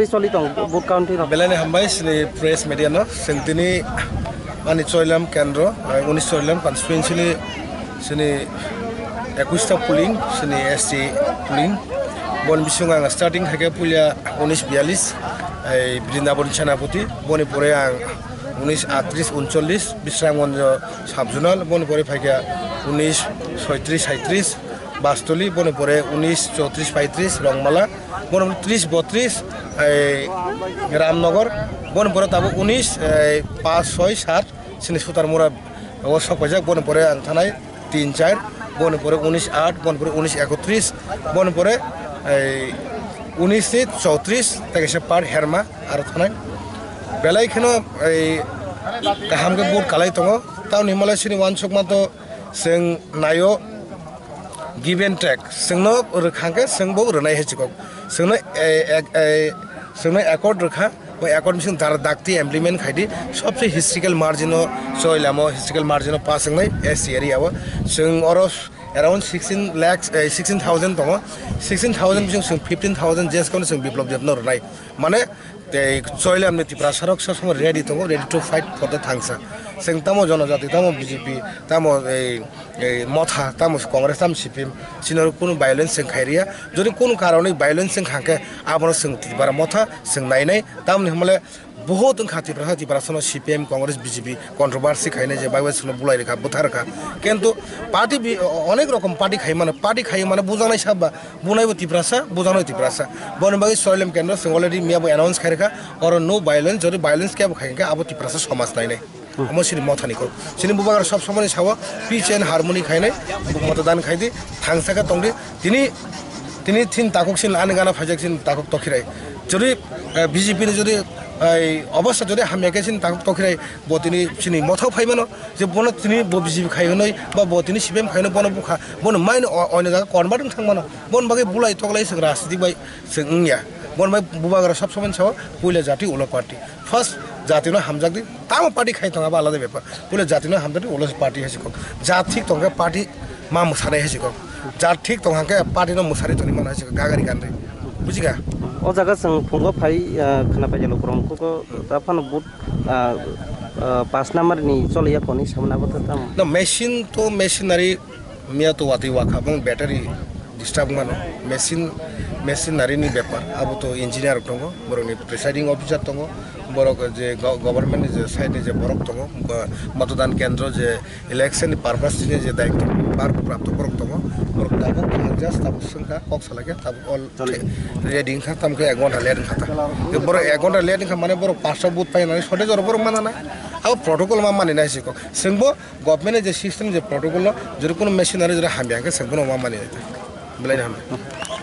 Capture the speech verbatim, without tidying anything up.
Choli tong vote counting rok. Belai ni hambai sini press media no. Chwng tini ani Choilam kendro, eh, unis Choilam constituency ni sini ekush ta polling, sini S T polling. Bon bising ang starting hai khe puila unis biyalis, eh, Brindaban Senapati. Boni pore ang unis atris uncholish Bisramganj sub zonal. Boni pore phai khe unis soitris saitris Bastoli. Boni pore unis chotris paitris Rongmala. Boni pore tris botris, eh, Ramnagar. Boni pore tabuk unis, eh, panch, soi, sat, sini Sutarmura o sok paijak. Boni pore ang thanai tin, char, boni pore unis at, boni pore unis ekotris, boni pore, eh, unis ni chotris, tei kaisa part Herma aro thanai. Belai kheno, eh, kaham khe vote kalai tongo. Tamoni hwnmale sini uansukma to chwng naio give and take. Chwngno rwkha khe chwngbo rwnai hai chikok. Chwngno, eh, ek-, eh, chwngno accord rwkha, o accord bising dar dakti implement khaidi, sobse historical margin o Choilamo, historical margin o pass wngnai S C area o. Chwng oro around sixteen lakhs, eh, sixteen thousand tongo. Sixteen thousand bising chwng fifteen thousand jesko no chwng Biplop Debno rwnai. Mane, tei Choilamni Tiprasa rok sob somoi ready tongo, ready to fight for the Thangsa. Chwng tamo jonojati, tamo B J P, tamo ei, ei Motha, tamo Congress, tamo C P M, chini oro kunu violence chwng khai riya. Jodi kunu karonwi violence chwng kha khe, abono chwng Tipra Motha chwng nainai. Tamoni hwnmale, bohut wngkha Tiprasa, Tiprasano C P M, Congress, B J P controversy khainai je bai bai chwngno bulai rwkha, bwtha rwkha. Kintu party bi-, onek rokom party khai mano, party khai mano bujaknai saba, bunaibo Tiprasa, bujaknai Tiprasa. Boni bagwi Choilam kendro chwng already miyabo announce khai rwkha, oro no violence, jodi violence kebo khai khe abo Tiprasa somaj nainai. Omo sini Mothani kok. Sini bubagra sob somoni sao peace and harmony khainai, motha dan khaidi, thangsa khe tongdi. Tini, tini thin takhuk sin ani gana phaijak sin takhuk tokhirai. Jodi, eh, B J P ni jodi, eh, obostha jodi hamya khe sin takhuk tokhirai, bo tini sini Motha phaimano, je bono tini bo B J P khai hwnwi, ba bo tini C P M khai hwnwi bono bukha, bono maino o-, oino jaga convert wng thangmano. Bon bagwi bulai toklai chwng rajniti bai chwng wngya. Bon bai bubagra sob somoni sao puila jati ulo party. First jatino hamjakdi, tamo party khai tongo abo alada bepar. Puila jatino hamjakdi ulo party hai sikok. Jat thik tongkhe party ma mwsanai hai sikok. Jat thik tong hangkhe party no mwsari toni mano hai sikok. Gagari ganri. Bujikha? O jaga chwng phungo phai, ah, khwna paijalo borok kuko ta phano but, ah, ah, pas number ni choliya koni samani abo to tamo. No, machine to machinery. Miya to watwi wakha bong battery disturb mano, machine, machinery ni bepar, abo to engineer rok tongo, borok ni presiding officer tongo, borok je go-, government ni je side ni je borok tongo, ba matodan kendro je election ni purpose ni je daityo bar prapto borok tongo, borok tabuk just tabuk swngkha kok salai khe tabuk all ready wngkha, tamo khe ek ghonta late wngkha ta. Borok ek ghonta late wngkha mane borok pasto vote painani sote jora borok mananai, abo protocol ma mani nai se kok. Chwngbo Government ni je system je protocol no jodi kuno machinery jodi hamya hwnkhe chwng bono ma mani nai ta. Belai no hamya.